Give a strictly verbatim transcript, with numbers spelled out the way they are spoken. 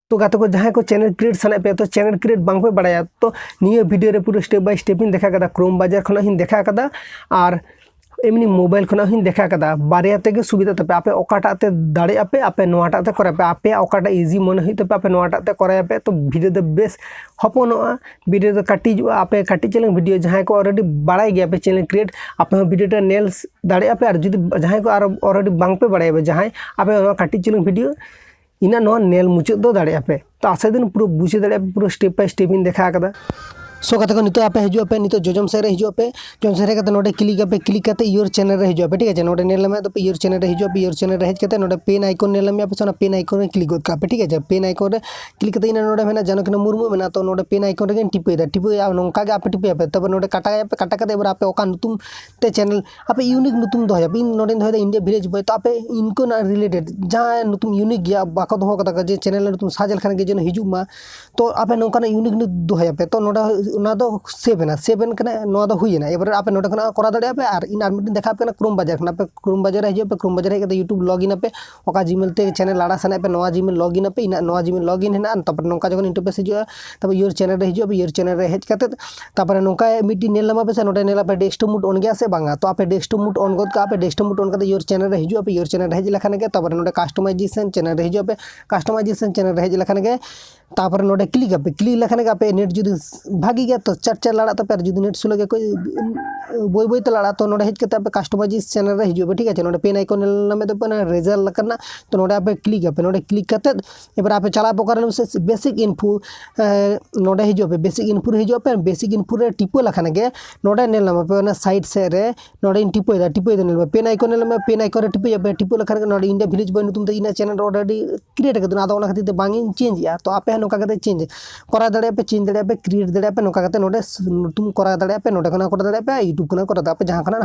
ᱛᱚ ᱜᱟᱛᱮ ᱠᱚ, ᱡᱟᱦᱟᱸᱭ ᱠᱚ ᱪᱮᱱᱮᱞ ᱠᱨᱤᱭᱮᱴ ᱥᱟᱱᱟᱭᱮᱫ ᱯᱮᱭᱟ, ᱛᱚ ᱪᱮᱱᱮᱞ ᱠᱨᱤᱭᱮᱴ ᱵᱟᱝ ᱯᱮ ᱵᱟᱲᱟᱭᱟ, ᱛᱚ ᱱᱤᱭᱟᱹ ᱵᱷᱤᱰᱤᱭᱳ ᱨᱮ ᱯᱩᱨᱟᱹ ᱥᱴᱮᱯ ᱵᱟᱭ ᱥᱴᱮᱯ ᱤᱧ ᱫᱮᱠᱷᱟᱣ ᱠᱟᱫᱟ, ᱠᱨᱳᱢ ᱵᱟᱡᱟᱨ ᱠᱷᱚᱱᱟᱜ ᱦᱚᱸᱧ ᱫᱮᱠᱷᱟᱣ ᱠᱟᱫᱟ ᱟᱨ ᱮᱢᱱᱤ ᱢᱳᱵᱟᱭᱤᱞ ᱠᱷᱚᱱᱟᱜ ᱦᱚᱸᱧ ᱫᱮᱠᱷᱟᱣ ᱠᱟᱫᱟ᱾ ᱵᱟᱨᱭᱟ ᱛᱮᱜᱮ ᱥᱩᱵᱤᱫᱷᱟ ᱛᱟᱯᱮ, ᱟᱯᱮ ᱚᱠᱟᱴᱟᱜ ᱛᱮ ᱫᱟᱲᱮᱭᱟᱜ ᱟᱯᱮ, ᱟᱯᱮ ᱱᱚᱣᱟᱴᱟᱜ ᱛᱮ ᱠᱚᱨᱟᱣ ᱯᱮ, ᱟᱯᱮᱭᱟᱜ ᱚᱠᱟᱴᱟᱜ ᱤᱡᱤ ᱢᱚᱱᱮ ᱦᱩᱭᱩᱜ ᱛᱟᱯᱮ, ᱟᱯᱮ ᱱᱚᱣᱟᱴᱟᱜ ᱛᱮ ᱠᱚᱨᱟᱣ ᱯᱮ᱾ ᱛᱚ ᱵᱷᱤᱰᱤᱭᱳ ᱫᱚ ᱵᱮᱥ ᱦᱚᱯᱚᱱᱚᱜᱼᱟ, ᱵᱷᱤᱰᱤᱭᱳ ᱫᱚ ᱠᱟᱹᱴᱤᱡᱚᱜᱼᱟ, ᱟᱯᱮ ᱠᱟᱹᱴᱤᱡ ᱪᱩᱞᱩᱝ ᱵᱷᱤᱰᱤᱭᱳ, ᱡᱟᱦᱟᱸᱭ ᱠᱚ ᱚᱞᱨᱮᱰᱤ ᱵᱟᱲᱟᱭ ᱜᱮᱭᱟ ᱯᱮ ᱪᱮᱱᱮᱞ ᱠᱨᱤᱭᱮᱴ, ᱟᱯᱮ ᱦᱚᱸ ᱵᱷᱤᱰᱤᱭᱳ ᱴᱟ ᱧᱮᱞ ᱫᱟᱲᱮᱭᱟᱜᱼᱟ ᱯᱮ, ᱟᱨ ᱡᱩᱫᱤ ᱡᱟᱦᱟᱸᱭ ᱠᱚ ᱟᱨᱚ ᱚᱞᱨᱮᱰᱤ ᱵᱟᱝ ᱯᱮ ᱵᱟᱲᱟᱭᱟ ᱯᱮ, ᱡᱟᱦᱟᱸᱭ ᱟᱯᱮ ᱚᱱᱟ ᱠᱟᱹᱴᱤᱡ ᱪᱩᱞᱩᱝ ᱵᱷᱤᱰᱤᱭᱳ ᱤᱱᱟᱹ ᱱᱚᱣᱟ ᱧᱮᱞ ᱢᱩᱪᱟᱹᱫ ᱫᱚ ᱫᱟᱲᱮᱭᱟᱜᱼᱟ ᱯᱮ᱾ ᱛᱚ ᱟᱥᱟᱭ ᱫᱤᱱ ᱯᱩᱨᱟᱹ ᱵᱩᱡᱷᱟᱹᱣ ᱫᱟᱲᱮᱭᱟᱜᱼᱟ ᱯᱮ, ᱯᱩᱨᱟᱹ ᱥᱴᱮᱯ ᱵᱟᱭ ᱥᱴᱮᱯ ᱤᱧ ᱫᱮᱠᱷᱟᱣ ᱠᱟᱫᱟ᱾ ᱥᱳ ᱜᱟᱛᱮ ᱠᱚ, ᱱᱤᱛᱚᱜ ᱟᱯᱮ ᱦᱤᱡᱩᱜ ᱟᱯᱮ, ᱱᱤᱛᱚᱜ ᱡᱚᱡᱚᱢ ᱥᱮᱫ ᱨᱮ ᱦᱤᱡᱩᱜ ᱟᱯᱮ, ᱡᱚᱡᱚᱢ ᱥᱮᱫ ᱨᱮ ᱠᱟᱛᱮ ᱱᱚᱰᱮ ᱠᱞᱤᱠ ᱟᱯᱮ, ᱠᱞᱤᱠ ᱠᱟᱛᱮ ᱤᱭᱳᱨ ᱪᱮᱱᱮᱞ ᱨᱮ ᱦᱤᱡᱩᱜ ᱟᱯᱮ, ᱴᱷᱤᱠ ᱟᱪᱷᱮ? ᱱᱚᱰᱮ ᱧᱮᱞ ᱧᱟᱢᱮᱫ ᱫᱚᱯᱮ ᱤᱭᱳᱨ ᱪᱮᱱᱮᱞ ᱨᱮ ᱦᱤᱡᱩᱜ ᱟᱯᱮ, ᱤᱭᱳᱨ ᱪᱮᱱᱮᱞ ᱨᱮ ᱦᱮᱡ ᱠᱟᱛᱮ ᱱᱚᱰᱮ ᱯᱮᱱ ᱟᱭᱠᱚᱱ ᱧᱮᱞ ᱧᱟᱢᱮᱫ ᱯᱮ ᱥᱮ, ᱚᱱᱟ ᱯᱮᱱ ᱟᱭᱠᱚᱱ ᱨᱮ ᱠᱞᱤᱠ ᱜᱚᱫ ᱠᱟᱜ ᱯᱮ, ᱴᱷᱤᱠ ᱟᱪᱷᱮ? ᱯᱮᱱ ᱟᱭᱠᱚᱱ ᱨᱮ ᱠᱞᱤᱠ ᱠᱟᱛᱮ ᱤᱱᱟᱹ ᱱᱚᱰᱮ ᱢᱮᱱᱟᱜᱼᱟ ᱡᱟᱱᱚᱠᱤᱱᱟ ᱢᱩᱨᱢᱩ ᱢᱮᱱᱟᱜᱼᱟ, ᱛᱚ ᱱᱚᱰᱮ ᱯᱮᱱ ᱟᱭᱠᱚᱱ ᱨᱮᱜᱮᱧ ᱴᱤᱯᱟᱹᱭᱮᱫᱟ, ᱴᱤᱯᱟᱹᱭᱟ ᱱᱚᱝᱠᱟ ᱜᱮ ᱟᱯᱮ ᱴᱤᱯᱟᱹᱭᱟᱯᱮ᱾ ᱛᱚᱵᱮ ᱱᱚᱰᱮ ᱠᱟᱴᱟᱭᱟᱯᱮ, ᱠᱟᱴᱟ ᱠᱟᱛᱮ ᱮᱵᱟᱨ ᱟᱯᱮ ᱚᱠᱟ ᱧᱩᱛᱩᱢ ᱛᱮ ᱪᱮᱱᱮᱞ ᱟᱯᱮ ᱤᱭᱩᱱᱤᱠ ᱧᱩᱛᱩᱢ ᱫᱚᱦᱚᱭᱟᱯᱮ᱾ ᱤᱧ ᱱᱚᱰᱮᱧ ᱫᱚᱦᱚᱭᱮᱫᱟ ᱤᱱᱰᱤᱭᱟ ᱵᱷᱤᱞᱮᱡᱽ ᱵᱚᱭ, ᱛᱚ ᱟᱯᱮ ᱤᱱᱠᱟᱹᱱᱟᱜ ᱨᱤᱞᱮᱴᱮᱰ ᱡᱟᱦᱟᱸ ᱧᱩᱛᱩᱢ ᱤᱭᱩᱱᱤᱠ ᱜᱮᱭᱟ, ᱵᱟᱠᱚ ᱫᱚᱦᱚ ᱠᱟᱫᱟ ᱡᱮ ᱪᱮᱱᱮᱞ ᱧᱩᱛᱩᱢ ᱥᱟᱨᱪ ᱞᱮᱠᱷᱟᱱ ᱜᱮ ᱡᱮᱱᱚ ᱦᱤᱡᱩᱜ ᱢᱟ, ᱛᱚ ᱟᱯᱮ ᱱᱚᱝᱠᱟᱱᱟᱜ ᱤᱭᱩᱱᱤᱠ ᱧᱩᱛᱩᱢ ᱫᱚᱦᱚᱭᱟᱯᱮ᱾ ᱛᱚ ᱱᱚᱰᱮ ᱚᱱᱟ ᱫᱚ ᱥᱮᱵᱷ ᱮᱱᱟ, ᱥᱮᱵᱷ ᱮᱱ ᱠᱟᱱᱟ, ᱱᱚᱣᱟ ᱫᱚ ᱦᱩᱭᱮᱱᱟ᱾ ᱮᱵᱟᱨ ᱟᱯᱮ ᱱᱚᱰᱮ ᱠᱷᱚᱱᱟᱜ ᱠᱚᱨᱟᱣ ᱫᱟᱲᱮᱭᱟᱜᱼᱟ ᱯᱮ᱾ ᱟᱨ ᱤᱧ ᱟᱨ ᱢᱤᱫᱴᱮᱱ ᱫᱮᱠᱷᱟᱣ ᱯᱮ ᱠᱟᱱᱟ ᱠᱨᱳᱢ ᱵᱟᱡᱟᱨ ᱠᱷᱚᱱᱟᱜ, ᱟᱯᱮ ᱠᱨᱳᱢ ᱵᱟᱡᱟᱨ ᱨᱮ ᱦᱤᱡᱩᱜ ᱟᱯᱮ, ᱠᱨᱳᱢ ᱵᱟᱡᱟᱨ ᱨᱮ ᱦᱮᱡ ᱠᱟᱛᱮ ᱭᱩᱴᱩᱵᱽ ᱞᱚᱜ ᱤᱱ ᱟᱯᱮ, ᱚᱠᱟ ᱡᱤᱢᱮᱞ ᱛᱮ ᱪᱮᱱᱮᱞ ᱟᱲᱟᱜ ᱥᱟᱱᱟᱭᱮᱫ ᱯᱮ, ᱱᱚᱣᱟ ᱡᱤᱢᱮᱞ ᱞᱚᱜ ᱤᱱ ᱦᱮᱱᱟᱜᱼᱟ᱾ ᱛᱟᱨᱯᱚᱨᱮ ᱱᱚᱝᱠᱟ ᱡᱚᱠᱷᱚᱱ ᱤᱱᱴᱟᱨᱯᱷᱮᱥ ᱦᱤᱡᱩᱜᱼᱟ, ᱛᱟᱨᱯᱚᱨ ᱤᱭᱳᱨ ᱪᱮᱱᱮᱞ ᱨᱮ ᱦᱤᱡᱩᱜᱼᱟ, ᱤᱭᱳᱨ ᱪᱮᱱᱮᱞ ᱨᱮ ᱦᱮᱡ ᱠᱟᱛᱮ ᱛᱟᱨᱯᱚᱨᱮ ᱱᱚᱝᱠᱟ ᱢᱤᱫᱴᱤᱡ ᱧᱮᱞ ᱧᱟᱢᱟ ᱯᱮ ᱥᱮ, ᱱᱚᱰᱮ ᱧᱮᱞ ᱟᱯᱮ ᱰᱮᱥᱠᱴᱚᱯ ᱢᱳᱰ ᱚᱱ ᱜᱮᱭᱟ ᱥᱮ ᱵᱟᱝᱟ᱾ ᱛᱚ ᱟᱯᱮ ᱰᱮᱥᱠᱴᱚᱯ ᱢᱳᱰ ᱚᱱ ᱜᱚᱫ ᱠᱟᱜᱼᱟ ᱯᱮ, ᱰᱮᱥᱠᱴᱚᱯ ᱢᱳᱰ ᱚᱱ ᱠᱟᱛᱮ ᱤᱭᱳᱨ ᱪᱮᱱᱮᱞ ᱨᱮ ᱦᱤᱡᱩᱜ ᱟᱯᱮ, ᱤᱭᱳᱨ ᱪᱮᱱᱮᱞ ᱨᱮ ᱦᱮᱡ ᱞᱮᱠᱷᱟᱱ ᱜᱮ ᱛᱟᱨᱯᱚᱨᱮ ᱱᱚᱰᱮ ᱠᱟᱥᱴᱚᱢᱟᱭᱡᱮᱥᱚᱱ ᱪᱮᱱᱮᱞ ᱨᱮ ᱦᱤᱡᱩᱜ ᱟᱯᱮ, ᱠᱟᱥᱴᱚᱢᱟᱭᱡᱮᱥᱚᱱ ᱪᱮᱱᱮᱞ ᱨᱮ ᱦᱮᱡ ᱞᱮᱠᱷᱟᱱ ᱜᱮ ᱛᱟᱨᱯᱚᱨᱮ ᱱᱚᱰᱮ ᱠᱞᱤᱠ ᱟᱯᱮ, ᱠᱞᱤᱠ ᱞᱮᱠᱷᱟᱱ ᱜᱮ ᱟᱯᱮ ᱱᱮᱴ ᱡᱩᱫᱤ ᱵᱷᱟᱜᱤ ᱜᱮᱭᱟ ᱛᱚ ᱪᱟᱨ ᱪᱟᱨ ᱞᱟᱲᱟᱜ ᱛᱟᱯᱮ, ᱟᱨ ᱡᱩᱫᱤ ᱱᱮᱴ ᱥᱞᱳ ᱜᱮᱭᱟ ᱠᱚ ᱵᱳᱭ ᱵᱳᱭ ᱛᱮ ᱞᱟᱲᱟᱜᱼᱟ, ᱛᱚ ᱱᱚᱰᱮ ᱦᱮᱡ ᱠᱟᱛᱮ ᱟᱯᱮ ᱠᱟᱥᱴᱚᱢᱟᱭᱡᱮᱥ ᱪᱮᱱᱮᱞ ᱨᱮ ᱦᱤᱡᱩᱜ ᱟᱯᱮ, ᱴᱷᱤᱠ ᱟᱪᱷᱮ? ᱱᱚᱰᱮ ᱯᱮᱱ ᱟᱭᱠᱚᱱ ᱧᱮᱞ ᱧᱟᱢᱮᱫ ᱛᱟᱯᱮ ᱚᱱᱟ ᱨᱮᱡᱟᱞᱴ ᱞᱮᱠᱟᱱᱟᱜ, ᱛᱚ ᱱᱚᱰᱮ ᱟᱯᱮ ᱠᱞᱤᱠ ᱟᱯᱮ, ᱱᱚᱰᱮ ᱠᱞᱤᱠ ᱠᱟᱛᱮ ᱮᱵᱟᱨ ᱟᱯᱮ ᱪᱟᱞᱟᱜ ᱯᱮ ᱚᱠᱟᱨᱮ ᱥᱮ ᱵᱮᱥᱤᱠ ᱤᱱᱯᱷᱳ, ᱱᱚᱰᱮ ᱦᱤᱡᱩᱜ ᱟᱯᱮ, ᱵᱮᱥᱤᱠ ᱤᱱᱯᱷᱳ ᱨᱮ ᱦᱤᱡᱩᱜ ᱟᱯᱮ, ᱵᱮᱥᱤᱠ ᱤᱱᱯᱷᱳ ᱨᱮ ᱴᱤᱯᱟᱹ ᱞᱮᱠᱷᱟᱱ ᱜᱮ ᱱᱚᱰᱮ ᱧᱮᱞ ᱧᱟᱢ ᱟᱯᱮ ᱚᱱᱟ ᱥᱟᱭᱤᱰ ᱥᱮᱫ ᱨᱮ ᱱᱚᱰᱮᱧ ᱴᱤᱯᱟᱹᱭᱮᱫᱟ, ᱴᱤᱯᱟᱹᱭᱮᱫᱟ, ᱧᱮᱞ ᱢᱮ ᱯᱮᱱ ᱟᱭᱠᱚᱱ, ᱧᱮᱞ ᱢᱮ ᱯᱮᱱ ᱟᱭᱠᱚᱱ ᱨᱮ ᱴᱤᱯᱟᱹᱭ ᱟᱯᱮ, ᱴᱤᱯᱟᱹ ᱞᱮᱠᱷᱟᱱ ᱜᱮ ᱱᱚᱰᱮ ᱤᱧ ᱫᱚ ᱵᱷᱤᱞᱮᱡᱽ ᱵᱚᱭ ᱧᱩᱛᱩᱢ ᱛᱮ ᱤᱧᱟᱹᱜ ᱪᱮᱱᱮᱞ ᱨᱮ ᱚᱞᱨᱮᱰᱤ ᱠᱨᱤᱭᱮᱴ ᱟᱠᱟᱫᱟ, ᱟᱫᱚ ᱚᱱᱟ ᱠᱷᱟᱹᱛᱤᱨ ᱛᱮ ᱵᱟᱝ ᱤᱧ ᱪᱮᱧᱡᱽ ᱮᱜᱼᱟ᱾ ᱛᱚ ᱟᱯᱮ ᱦᱚᱸ ᱱᱚᱝᱠᱟ ᱠᱟᱛᱮ ᱪᱮᱧᱡᱽ ᱠᱚᱨᱟᱣ ᱫᱟᱲᱮᱭᱟᱜᱼᱟ ᱯᱮ, ᱪᱮᱧᱡᱽ ᱫᱟᱲᱮᱭᱟᱜᱼᱟ ᱯᱮ, ᱠᱨᱤᱭᱮᱴ ᱫᱟᱲᱮᱭᱟᱜᱼᱟ ᱯᱮ, ᱱᱚᱝᱠᱟ ᱠᱟᱛᱮ ᱱᱚᱰᱮ ᱧᱩᱛᱩᱢ ᱠᱚᱨᱟᱣ ᱫᱟᱲᱮᱭᱟᱜᱼᱟ ᱯᱮ, ᱱᱚᱰᱮ ᱠᱷᱚᱱᱟᱜ ᱠᱚᱨᱟᱣ ᱫᱟᱲᱮᱭᱟᱜᱼᱟ ᱯᱮ, ᱭᱩᱴᱩᱵᱽ ᱠᱷᱚᱱᱟᱜ ᱠᱚᱨᱟᱣ ᱫᱟᱲᱮᱭᱟᱜᱼᱟ ᱯᱮ, ᱡᱟᱦᱟᱸ ᱠᱷᱚᱱᱟᱜ